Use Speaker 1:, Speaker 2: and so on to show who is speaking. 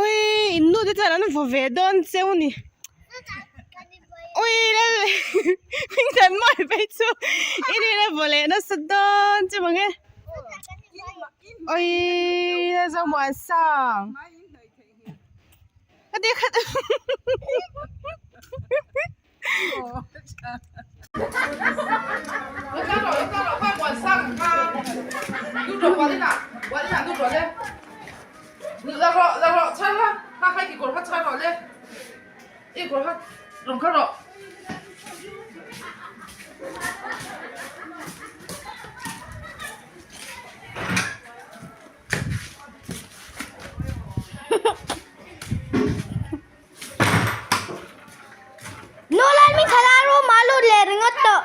Speaker 1: Ui in nu te chuan an vaw ve dawn cheu ni ui lal hming than mawi phei chu i rin a vaw leh nasa dawn che mang e ui Zomuansang. Ka ti khat.
Speaker 2: Nolan min thla room ah lut leh ringawt tawh.